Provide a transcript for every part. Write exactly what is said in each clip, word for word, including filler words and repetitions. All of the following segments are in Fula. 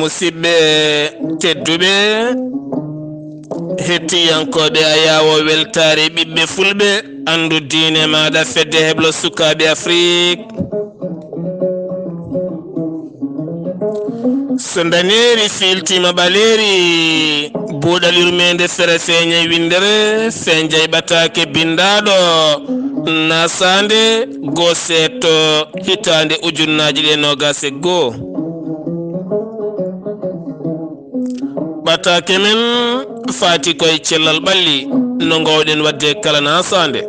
Musidɓe tedduɓe, hettiyankooɓe Ayaawo Weltaare ɓiɓɓe Fulɓe, Anndu Diine Maaɗa, Fedde Heblo Sukaaɓe Afrik. So ndaneeri fiiltiima ɓaleeri, buuɗal yurmeende fere feeñay winndere, feeñay ɓataake binndaaɗo, Naasaande goo seeɗto hitaande ujunnaaji ɗiɗi e noogaas e goo. Ɓataake men faati koye cellal ɓalli, no ngoowɗen waɗde kala Naasaande.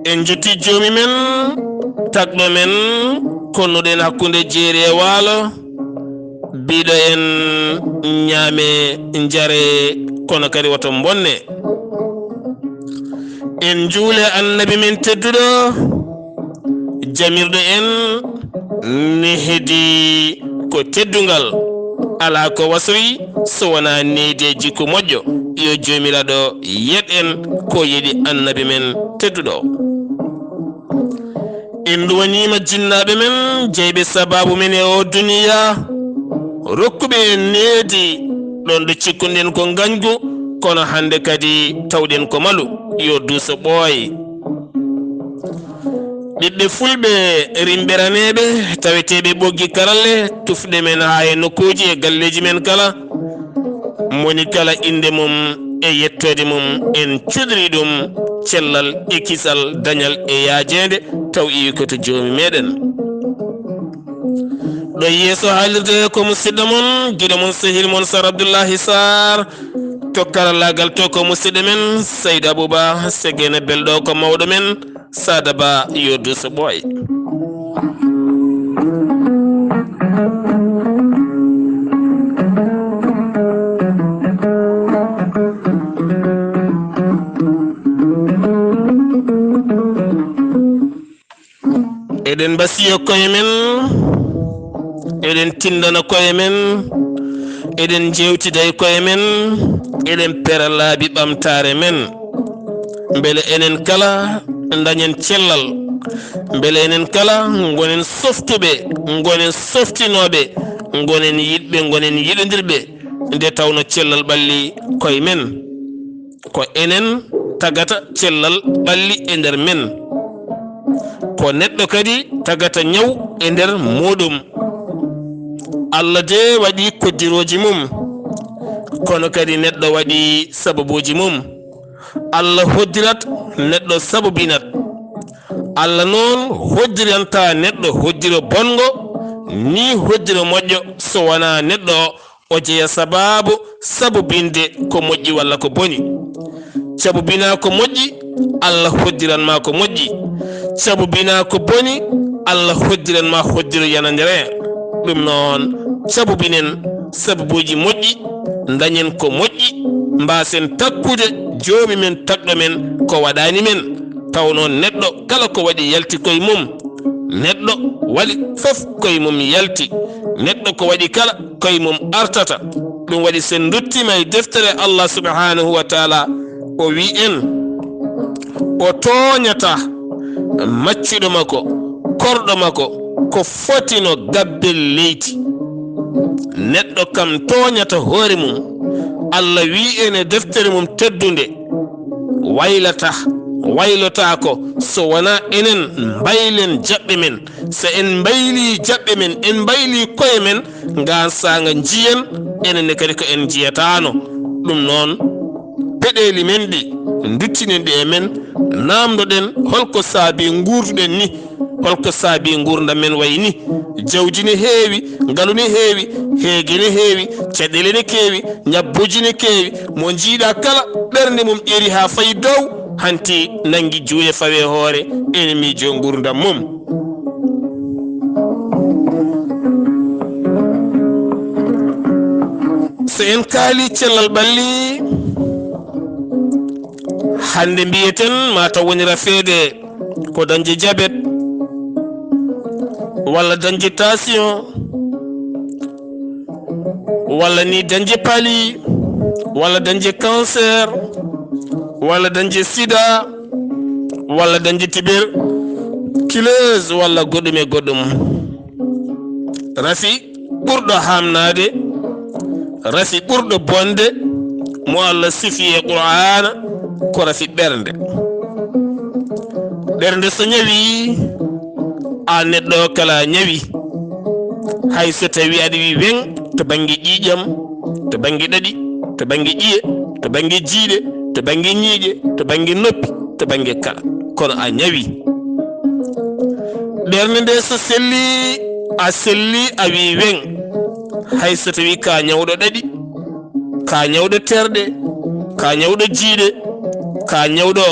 En njetti Joomi men, tagɗo men, konnuɗo en hakkunde jeeri e waalo, biiɗo en, "Ñaamee, njaree, kono kadi woto mbonne." En njuule Annabi men tedduɗo, jamirɗo en nehdi ko teddungal, alaa ko wasoyi so wonaa needeeji ko moƴƴo. Yo Joomiraaɗo yeɗ en ko yeɗi Annabi men tedduɗo. En nduwaniima jinnaaɓe men, jeyɓe sabaabu men e oo duniyaa, rokkuɓe en needi, ɗon ɗo cikkuɗen ko ngañgu, kono hannde kadi tawɗen ko malu, yo duuso ɓooy. Ɓiɓɓe Fulɓe rimɓeraneeɓe, taweteeɓe ɓoggi karalle, tufɗe men haa e nokkuuji e galleeji men kala, moni kala innde mum e yettoode mum, en cuɗri ɗum cellal e kisal, dañal e yaajeende, taw iwi ko to Joomi meɗen. Ɗo yeeso haalirde ko musidɗo mon, giɗo mon, sehil mon, Sar Abdullahi Sar. To karallaagal to ko musidɗo men, Seydi Abouba Segene, belɗo ko mawɗo men. Saada Ba, yo duuso ɓooy. Eɗen mbasiyo koye men, eɗen tindana koye men, eɗen njeewtida e koye men, eɗen pera laabi ɓamtaare men. Mbele enen kala dañen cellal, mbele enen kala ngonen softuɓe, ngonen softinooɓe, ngonen yiɗɓe, ngonen yiɗondirɓe, nde tawno cellal ɓalli koye men. Ko enen tagata cellal ɓalli e nder men. Ko neɗɗo kadi tagata ñaw e nder muuɗum. Allah de waɗi koddirooji mum, kono kadi neɗɗo waɗi sababuuji mum. Allah hoddirat, neɗɗo sababinat. Allah noon hoddiranta neɗɗo hoddiro bonngo, ni hoddiro moƴƴo, so wonaa neɗɗo o jeya sabaabu sabubinde ko moƴƴi walla ko boni. Sabubinaa ko moƴƴi, Allah hoddiran ma ko moƴƴi. Sabubinaa ko boni, Allah hoddiran ma hoddiro yanandere. Ɗum noon, sabubinen sababuuji moƴƴi, dañen ko moƴƴi, mbaasen takkude Joomi men, tagɗo men, ko waɗani men. Taw noon, neɗɗo kala ko waɗi yalti koye mum. Neɗɗo waɗi fof koye mum yalti. Neɗɗo ko waɗi kala koye mum artata. Ɗum waɗi, sen nduttiima e deftere Allah subhanahu wa taala, o wi en, o tooñata maccuɗo makko, korɗo makko, ko foti no gabbel leydi. Neɗɗo kam tooñata hoore mum. Allah wi en e deftere mum teddunde, waylata, waylotaako so wonaa enen mbaylen jaɓɓe men. So en mbaylii jaɓɓe men, en mbaylii koye men, ngaan saanga njiyen, enen ne kadi ko en njiyataano. Ɗum noon, peɗeeli men ɗi, nduttinen ɗi e men, naamndoɗen holko saabii nguurduɗen ni, holko saabii nguurndam men wayi ni. Jawdi ne heewi, ngalu ne heewi, heege ne heewi, caɗeele ne keewi, ñabbuuji ne keewi. Mo njiiɗaa kala, ɓernde mum ƴeeri haa fayi dow, hanti nanngi juuɗe fawe hoore, ene miijoo nguurndam mum. So En kaali cellal ɓalli, hannde mbiyeten mataw woni rafeede ko dañde jabet, walla dañde tension, walla ni dañde palu, walla dañde cancer, walla dañde sida, walla dañde tuberculose, walla goɗɗum e goɗɗum. Rafi ɓurɗo haamnaade, rafi ɓurɗo bonde, mo Allah sifi e Qur'aana, ko rafi ɓernde. Ɓernde so ñawi, a neɗɗo kala ñawi. Hay so tawi aɗa wi weŋ to bannge ƴiiƴam, to bannge ɗaɗi, to bannge ƴiye, to bannge jiiɗe, to bannge ñiiƴe, to bannge noppi, to bannge kala, kono a ñawi. Ɓernde nde so selli, a selli, a wi weŋ. Hay so tawi ka ñawɗo ɗaɗi, ka ñawɗo terɗe, ka ñawɗo jiiɗe, ka ñawɗo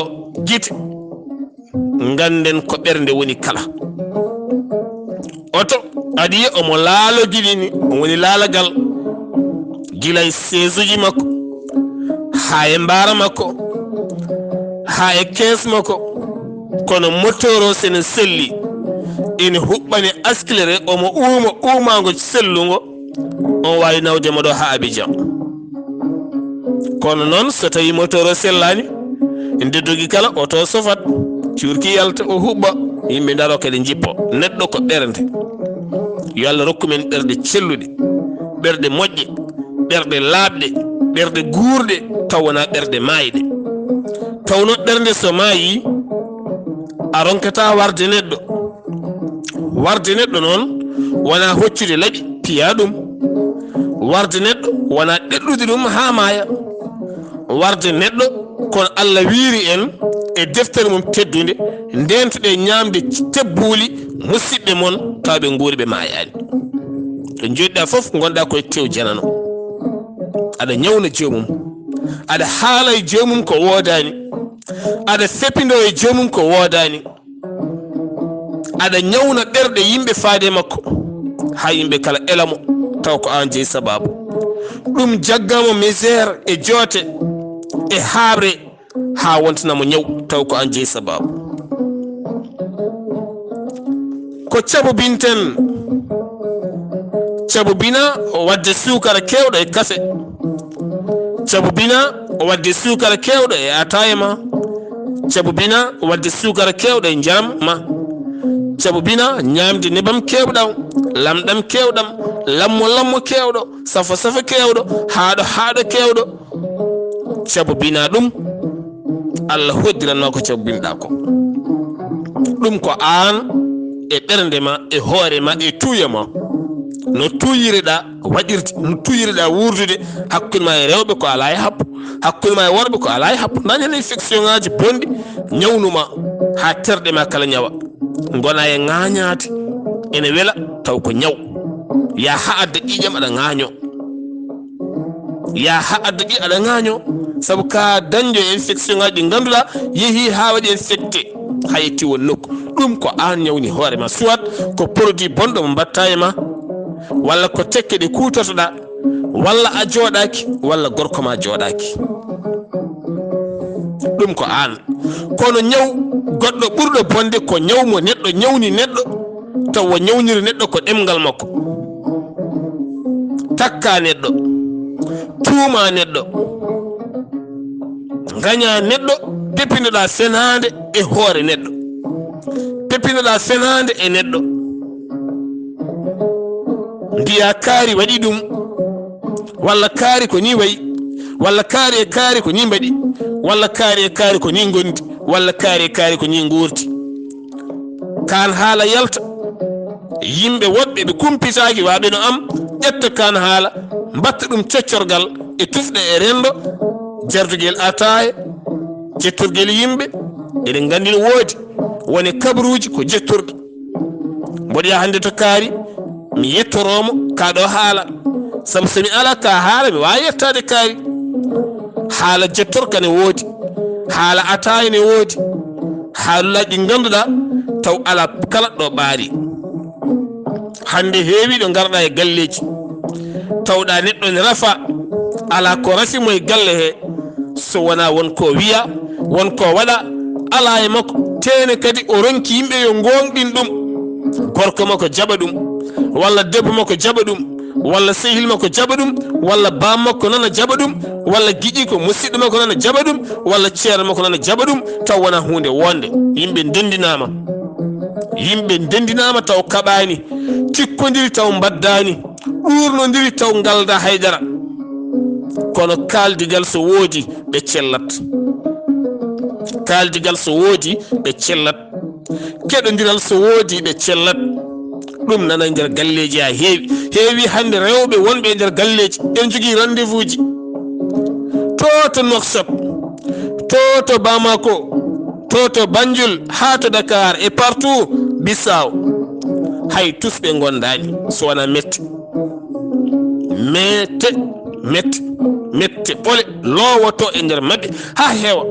gite, ngannden ko ɓernde woni kala. Oto, aɗa yiya omo laalo giɗini, o woni laalagal, gila e seesuji makko, haa e mbaara makko, haa e kees makko. Kono moteur o, so ene selli, ene huɓɓani accéléré, omo uuma uumaango sellungo, on waawi nawde mo ɗo haa Abidjan. Kono noon, so tawi moteur o sellaani, nde dogi kala, oto o sofat, cuurki yalta, o huɓɓa, yimɓe ndaro kadi njippo. Neɗɗo ko ɓernde. Yo Allah rokku men ɓerɗe celluɗe, ɓerɗe moƴƴe, ɓerɗe laaɓɗe, ɓerɗe guurɗe, taw wonaa ɓerɗe maayɗe. Tawnoo ɓernde so maayi, a ronkataa warde neɗɗo. Warde neɗɗo noon wonaa hoccude laɓi, piya ɗum. Warde neɗɗo wonaa ɗeɗɗude ɗum haa maaya. Warde neɗɗo, kono Allah wiiri en e deftere mum teddunde, ndeentoɗe ñaamde tebbuuli musiɓɓe mon, taw ɓe nguuri, ɓe maayaani. Ɗo njooɗiɗaa fof, ngonɗaa koye tew janano. Aɗa ñawna joomum. Aɗa haala e joomum ko woodaani. Aɗa fepindoo e joomum ko woodaani. Aɗa ñawna ɓerɗe yimɓe faade makko, haa yimɓe kala ela mo, taw ko aan jeyi sabaabu. Ɗum jaggamo misère e joote e haaɓre, haa wontana mo ñaw, taw ko aan jeyi sabaabu. Ko cabu binten, cabu bina waɗde suukara keewɗo e kafe, cabu bina waɗde suukara keewɗo e ataaya ma, cabu bina waɗde suukara keewɗo e njaram ma, cabu bina ñaamde nebam keewɗam, lamɗam keewɗam, lammo lammo keewɗo, safo safo keewɗo, haaɗo haaɗo keewɗo. Cabu bina ɗum, Allah hoddiran ma ko cabu binɗa ko. Ɗum ko aan e ɓernde ma, e hoore ma, e tuuya ma. No tuuyiriɗa waɗirde, no tuuyiriɗa wuurdude hakkunde ma e rewɓe ko alaa e happu, hakkunde ma e worɓe ko alaa e happu. Nani heen infection ŋaaji bonɗi ñawnuma haa terɗe ma kala ñawa. Ngona e ŋaañaade, ene wela taw ko ñaw. Ya haa adda ƴiiƴam aɗa ŋaañoo. Ya haa adda ƴi aɗa ŋaañoo. Sabu ka dañɗo e infection ŋaaji ɗi ngannduɗaa yehii haa waɗi infecté. Haa yetti won nokku. Ɗum ko aan ñawni hoore ma. Soit ko produit bonɗo mo mbaɗta e ma, walla ko tekke ɗe kuutortoɗaa, walla a jooɗaaki, walla gorko ma jooɗaaki. Ɗum ko aan. Kono ñaw goɗɗo ɓurɗo bonde ko ñaw mo neɗɗo ñawni neɗɗo, tawa ñawniri neɗɗo ko ɗemngal makko. Takka neɗɗo, tuuma neɗɗo, ngaña neɗɗo, pepinoɗa fenaande e hoore neɗɗo, pepinoɗa fenaande e neɗɗo. Mbiya kaari waɗi ɗum, walla kaari ko ni wayi, walla kaari e kaari ko ni mbaɗi, walla kaari e kaari ko ni ngondi, walla kaari e kaari ko ni nguurdi. Kaan haala yalta, yimɓe woɗɓe ɓe kumpitaaki waaɓe no am, ƴetta kaan haala, mbatta ɗum coccorgal e tufɗe e renndo, jardugel ataaya, jettorgel yimɓe, eɗen nganndi no woodi, wone kabaruuji ko jettorɗi. Mboɗo yaha hannde to kaari, mi yettoroo mo ka ɗo haala. Sabu so mi alaa ka haala, mi waawa yettaade kaari. Haala jettorka ne woodi, haala ataaya ne woodi, haalulaaji ɗi ngannduɗaa taw alaa kala ɗo ɓaari. Hannde heewi ɗo ngarɗaa e galleeji, tawɗaa neɗɗo ne rafa, Alaa ko rafi mo e galle he, so wonaa won ko wiya, won ko waɗa, alaa e makko. Teene kadi o ronki yimɓe yo ngoongɗin ɗum. Gorko makko jaɓa ɗum, walla debbo makko jaɓa ɗum, walla sehil makko jaɓa ɗum, walla baam makko nana jaɓa ɗum, walla giƴiiko, musiɗɗo makko nana jaɓa ɗum, walla ceerno makko nana jaɓa ɗum, taw wonaa huunde woonde. Yimɓe ndendinaama. Yimɓe ndendinaama taw kaɓaani, cikkondiri taw mbaddaani, ɗuurnondiri taw ngaldaa haydara. Kono kaaldigal so woodi, ɓe cellat. Kaaldigal so woodi, ɓe cellat. Keɗondiral so woodi, ɓe cellat. Ɗum nana e nder galleeji haa heewi. Heewi hannde rewɓe wonɓe e nder galleeji. Ene njogii rendez-vous ji. To to Nouakchott, to to Bamako, to to Banjul, haa to Dakar et partout, Bissau. Hay tus ɓe ngondaani, so wonaa mette. Mette, mette, mette ɓole loowoto e nder maɓɓe haa heewa.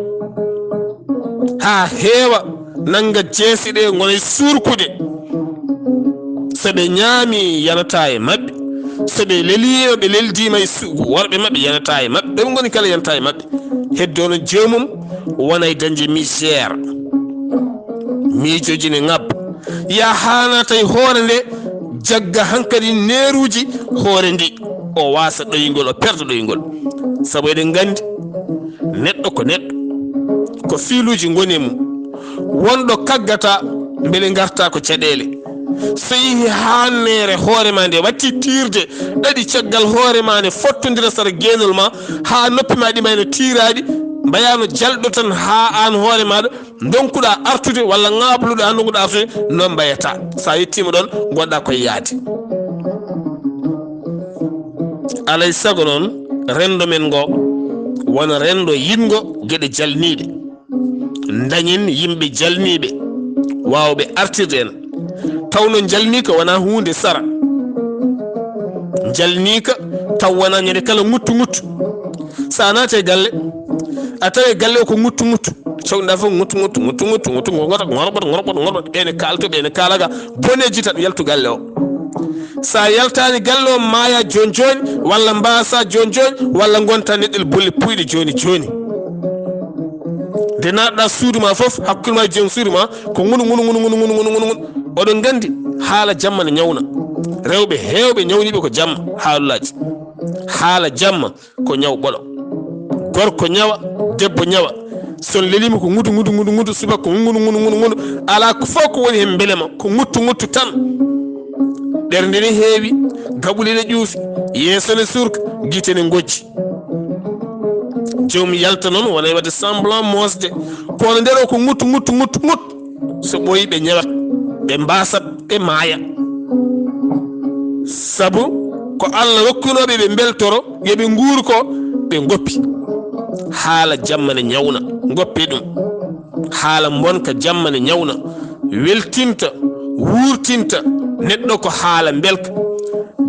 Haa heewa, nannga jeese ɗe ngona e suurkude. So ɓe ñaami, yanata e maɓɓe. So ɓe leliima, ɓe leldiima e su-, worɓe maɓɓe, yanata e maɓɓe. Ɓe ngoni kala, yanata e maɓɓe. Heddo no joomum wona e dañde misère. Miijooji ne ŋabba. Ya haanata e hoore nde, jagga hankadi neeruuji hoore ndi. O waasa ɗoyngol, o perda ɗoyngol. Sabu eɗen nganndi, neɗɗo ko neɗɗo. Ko fiiluuji ngoni e mum. Wonɗo kaggata, mbele ngarta ko caɗeele. So yehi haa neere hoore ma nde watti tiirde, ɗaɗi caggal hoore ma ne fottondira sara geenol ma, haa noppi ma ɗi ma ene tiiraaɗi, mbayaa no jalɗo tan haa aan hoore maaɗa ndonkuɗaa artude walla ŋaabluɗaa ndonkuɗaa artude, noon mbayataa. So a yettiima ɗoon, ngonɗaa koye yahde. Alay sago noon, renndo men ngo wona renndo yiɗngo geɗe jalniiɗe. Ndañen yimɓe jalniiɓe, waawɓe artirde en. Taw noon jalniika wonaa huunde sara. Jalniika taw wonaa ñande kala ŋuttu ŋuttu. So a naati e galle, a tawi galle o ko ŋuttu ŋuttu. Cogɗa fof ŋuttu ŋuttu, ŋuttu ŋuttu, ŋuttu ŋuttu, ŋorɓot, ŋorɓot, ŋorɓot. Ɓeene kaalto, ɓeene kaalaga. Bone jitat, yaltu galle o. So a yaltaani galle o, maaya jooni jooni, walla mbaasa jooni jooni, walla ngonta neɗɗel bolle puyɗe jooni jooni. Nde naatɗa suudu ma fof, hakkunde ma e joom suudu ma, ko ŋunu, ŋunu, ŋunu. Oɗon nganndi, haala jamma ne ñawna. Rewɓe heewɓe ñawniiɓe ko jamma, haalulaaji. Haala jamma ko ñaw ɓolo. Gorko ñawa, debbo ñawa. So on leliima ko ŋudu, ŋudu, ŋudu, ŋudu, subaka ko ŋudu, ŋudu, ŋudu, ŋudu. Alaa ko fof ko woni heen mbelema, ko ŋuttu, ŋuttu tan. Ɓernde ne heewi, gaɓule ne ƴuufi, yeeso ne surka, gite ne ngojji. Joom yalta noon wona e waɗde semblant moosde. Kono nder o ko ŋuttu, ŋuttu, ŋuttu, ŋuttu. So ɓooyi ɓe ñewat, ɓe mbaasat, ɓe maaya. Sabu ko Allah rokkunooɓe ɓe mbeltoro, yo ɓe nguuru ko ɓe ngoppi. Haala jamma ne ñawna, ngoppe ɗum. Haala mbonka jamma ne ñawna, weltinta, wuurtinta neɗɗo ko haala mbelka.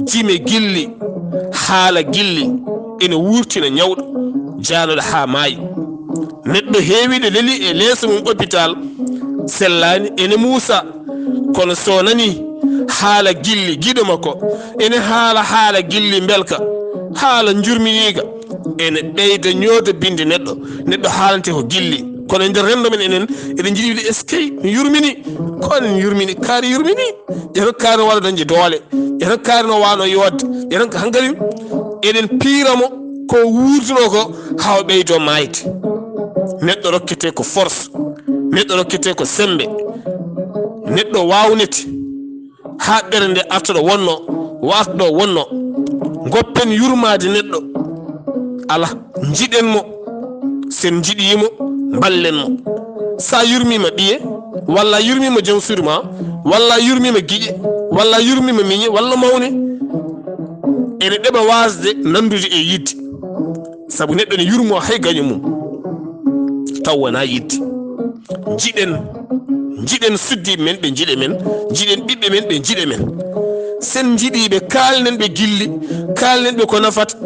Jime gilli, haala gilli, ene wuurtina ñawɗo, jaanoɗo haa maayi. Neɗɗo heewiiɗo leli e leeso mum hôpital, sellaani, ene muusa. Kono so nani haala gilli giɗo makko, ene haala haala gilli mbelka, haala njurminiika, ene ɓeyda ñoodobinde neɗɗo. Neɗɗo haalante ko gilli. Kono e nder renndo men enen, eɗen njiɗi wiide, "Eskey, mi yurmini." Ko an yurmini, kaari yurmini. Ƴeeto kaari no waano dañde doole. Ƴeeto kaari no waano yoodde. Ƴeeto hankadi eɗen piira mo ko wuurduno ko haa o ɓeydo maayde. Neɗɗo rokkete ko force. Neɗɗo rokkete ko sembe. Neɗɗo waawnete haa ɓernde arta ɗo wonno, warta ɗo wonno. Ngoppen yurmaade neɗɗo. Alaa, njiɗen mo. Sen njiɗii mo, mballen mo. So a yurmiima ɓiye, walla a yurmiima jom suudu ma, walla a yurmiima giƴe, walla a yurmiima miñe, walla mawne, ene ɗeɓa waasde nanndude e yiɗde. Sabu neɗɗo ne yurmoo hay gaño mum, taw wonaa yiɗde. Njiɗen, njiɗen suddiiɓe men, ɓe njiɗa men, njiɗen ɓiɓɓe men, ɓe njiɗa men. Sen njiɗii ɓe, kaalnen ɓe gilli, kaalnen ɓe ko nafata.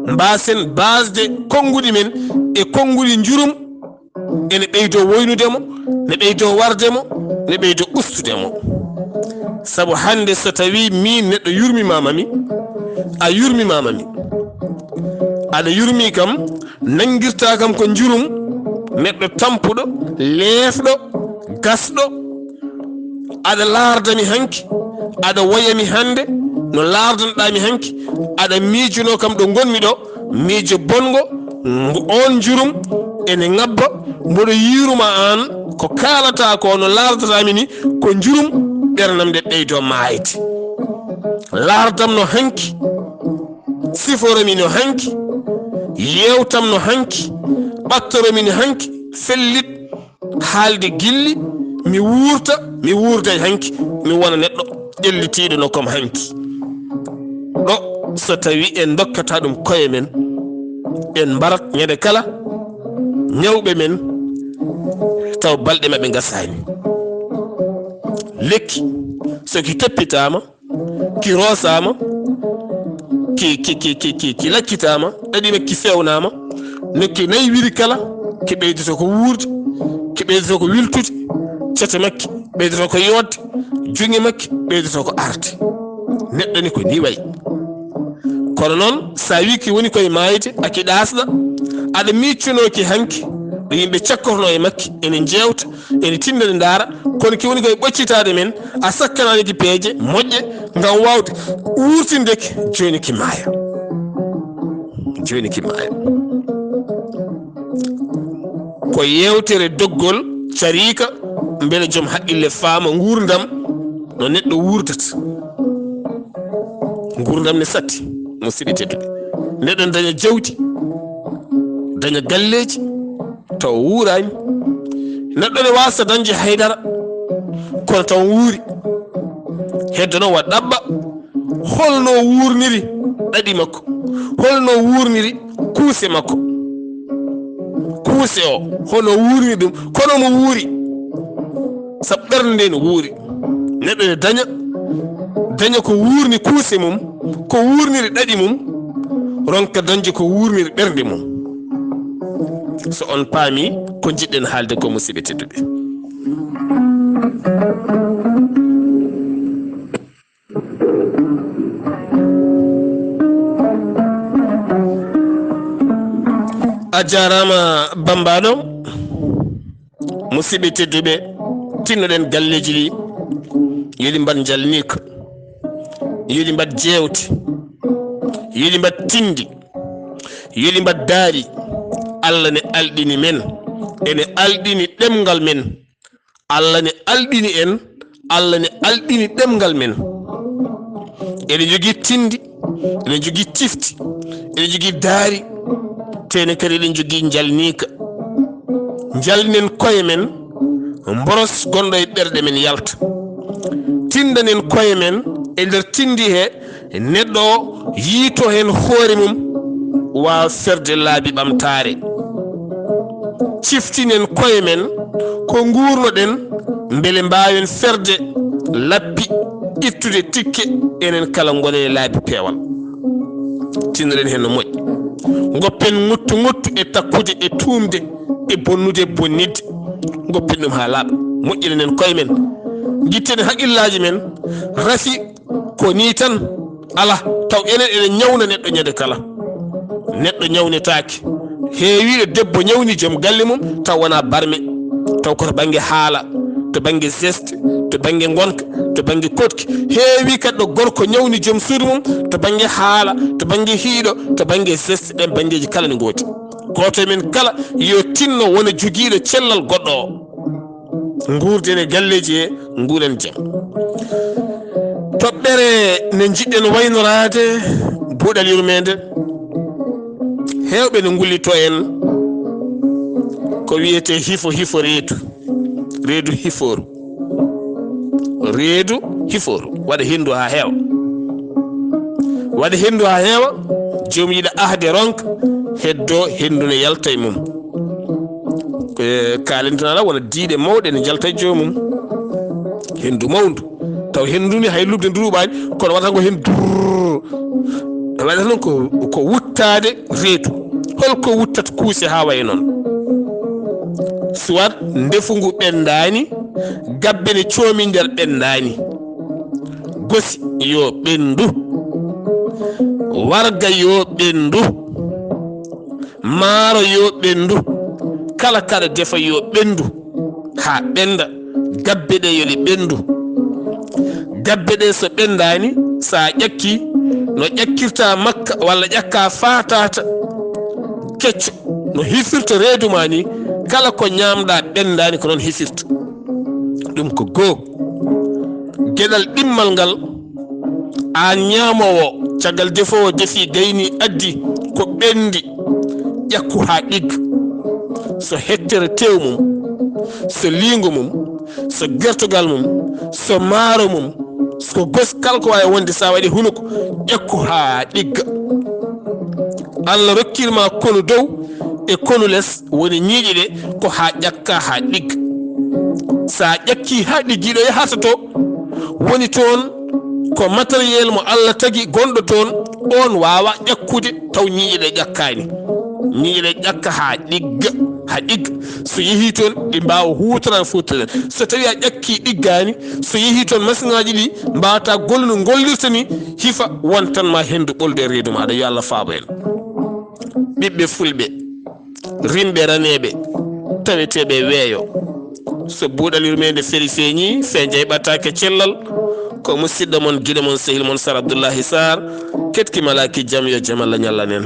Mbaasen baasde konnguɗi men e konnguɗi njurum, ene ɓeydoo woynude mo, ne ɓeydoo warde mo, ne ɓeydoo ustude mo. Sabu hannde so tawii miin neɗɗo yurmimaama mi, a yurmimaama mi, Aɗa yurmi kam, nanngirta kam ko njurum, neɗɗo tampuɗo, leefɗo, gasɗo. Aɗa laarda mi hanki, aɗa woya mi hannde, no laardanɗaa mi hanki, aɗa miijunoo kam ɗo ngonmi ɗo, miijo bonngo, ngu-, oon njurum ene ŋabba, mboɗo yiiruma aan, ko kaalataa ko, no laardataa mi ni, ko njurum, ɓernam nde ɓeydoo maayde. Laardam no hanki, siforo mi no hanki, yeewtam no hanki, ɓattoro mi no hanki, fellit, haalde gilli, mi wuurta, mi wuurda e hanki, mi wona neɗɗo ƴellitiiɗo no kam hanki. Ɗo so tawi en ndokkataa ɗum koye men, en mbarat ñande kala ñawɓe men, taw balɗe maɓɓe ngasaani. Lekki, so ki toppitaama, ki roosaama, ki, ki, ki, ki, ki, ki lakkitaama, ɗaɗi makki fewnaama, nokki nayi wiri kala, ki ɓeydoto ko wuurde, ki ɓeydoto ko wiltude, cate makki ɓeydoto ko yooɗde, juŋe makki ɓeydoto ko arde. Neɗɗo ni ko ni wayi. Kono noon, so a wii ki woni koye maayde, a ki ɗaasɗa, aɗa miijtunoo ki hanki, ɗo yimɓe cakkornoo e makki, ene njeewta, ene tinndani ndaara, kono ki woni koye ɓoccitaade men, a sakkanaani ki peeje moƴƴe ngam waawde wuurtinde ki, jooni ki maaya. Jooni ki maaya. Ko yeewtere doggol cariika, mbele joom haqqille faama nguurndam no neɗɗo wuurdata. Nguurndam ne satti, musidɓe tedduɓe. Neɗɗo daña jawdi, daña galleeji, taw wuuraani. Neɗɗo ne waasa dañde haydara, kono taw wuuri. Heddo noon wa ɗaɓɓa, holno wuurniri ɗaɗi makko? Holno wuurniri kuuse makko? Kuuse o, hono wuurniri ɗum? Kono mo wuuri, sabu ɓernde nde no wuuri. Neɗɗo ne daña, daña ko wuurni kuuse mum, ko wuurniri ɗaɗi mum, ronka dañde ko wuurniri ɓernde mum. So on paami ko njiɗɗen haalde ko, musidɓe tedduɓe. A jaaraama, Bambaano. Musidɓe tedduɓe, tinnoɗen galleeji ɗi, yo ɗi mbaɗ njalniika, yo ɗi mbaɗ jeewte, yo ɗi mbaɗ tinndi, yo ɗi mbaɗ daari. Allah ne alɗini men, ene alɗini ɗemngal men. Allah ne alɗini en, Allah ne alɗini ɗemngal men. Eɗen njogii tinndi, eɗen njogii cifti, eɗen njogii daari, tene kadi eɗen njogii njalniika. Njalnen koye men, mboros gonɗo e ɓerɗe men yalta. Tinndanen koye men e nder tinndi he, neɗɗo o yiito heen hoore mum, waawa ferde laabi ɓamtaare. Ciftinen koye men ko nguurnoɗen, mbele mbaawen ferde lappi, ittude tikke, enen kala ngonen e laabi peewal. Tinnoɗen heen no moƴƴi. Ngoppen ŋuttu ŋuttu e takkude e tuumde e bonnude e bonnidde. Ngoppen ɗum haa laaɓa. Moƴƴinenen koye men. Ngittenen haqqillaaji men. Rafi ko nii tan, alaa, taw enen eɗen ñawna neɗɗo ñande kala. Neɗɗo ñawnetaake. Heewiiɗo debbo ñawni joom galle mum, taw wonaa barme. Taw ko to bannge haala, to bannge geste, to bannge ngonka, to bannge koɗki. Heewii kadi ɗo gorko ñawni joom suudu mum, to bannge haala, to bannge hiiɗo, to bannge geste, ɗeen banngeeji kala ne ngoodi. Gooto e men kala yo tinno wona jogiiɗo cellal goɗɗo o. Nguurden e galleeji he, nguuren jam. Toɓɓere nde njiɗɗen waynoraade, buuɗal yurmeende, heewɓe no ngullitoo en ko wiyetee hifo, hifo reedu, reedu hifooru, reedu hifooru, waɗa henndu haa heewa. Waɗa henndu haa heewa, joom yiɗa ahde ronka, heddoo henndu ne yalta e mum. Ko e kaalin tan alaa, wona diiɗe mawɗe ne njalta e joomum. Henndu mawndu. Taw henndu ni hay lubde ndu ruuɓaani, kono wata ngo heen durr. Waɗata noon ko, ko wuttaade reedu. Hol ko wuttata kuuse haa wayi noon? Soit ndefu ngu ɓenndaani, gabbe ne coomi nder ɓenndaani. Gosi yo ɓenndu. Warga yo ɓenndu. Maaro yo ɓenndu, kala kaɗa defa yo ɓenndu haa ɓennda. Gabbe ɗe yo ɗe ɓenndu. Gabbe ɗe so ɓenndaani, so a ƴakki no ƴakkirta makka walla ƴakka faataata kecco, no hifirta reedu ma ni, kala ko ñaamɗa ɓenndaani ko noon hifirta. Ɗum ko goo. Geɗal ɗimmal ngal, aan ñaamoowo, caggal defoowo defi gayni addi ko ɓenndi, ƴakku haa ɗigga. So hettere tew mum, so liingu mum, so gertogal mum, so maaro mum, so gos, kala ko waawi wonde, so a waɗi hunuko, ƴakku haa ɗigga. Allah rokkir ma konu dow e konu les, woni ñiiƴe ɗe, ko haa ƴakka haa ɗigga. So a ƴakki haa ɗiggi, ɗo yahata to, woni toon ko matériel mo Allah tagi gonɗo toon, oon waawa ƴakkude taw ñiiƴe ɗe ƴakkaani. Ñiiƴe ɗe ƴakka haa ɗigga, haa ɗigga. So yehii toon, ɗi mbaawa huutoraade, fuutoraade. So tawii a ƴakki ɗiggaani, so yehii toon, masiŋaaji ɗi mbaawata gollude no ngollirta ni, hifa, wontan ma henndu ɓoldu e reedu maaɗa. Yo Allah faabo en. Ɓiɓɓe fulɓe, rimɓe raneeɓe, taweteeɓe weeyo. So buuɗal yurmeende feri feeñi, fee jayɓataake cellal. Ko musidɗo mon, giɗo mon, sehil mon, Sar Abdullahi Sar, ketki malaaki jam, yo jam Allah ñallan en.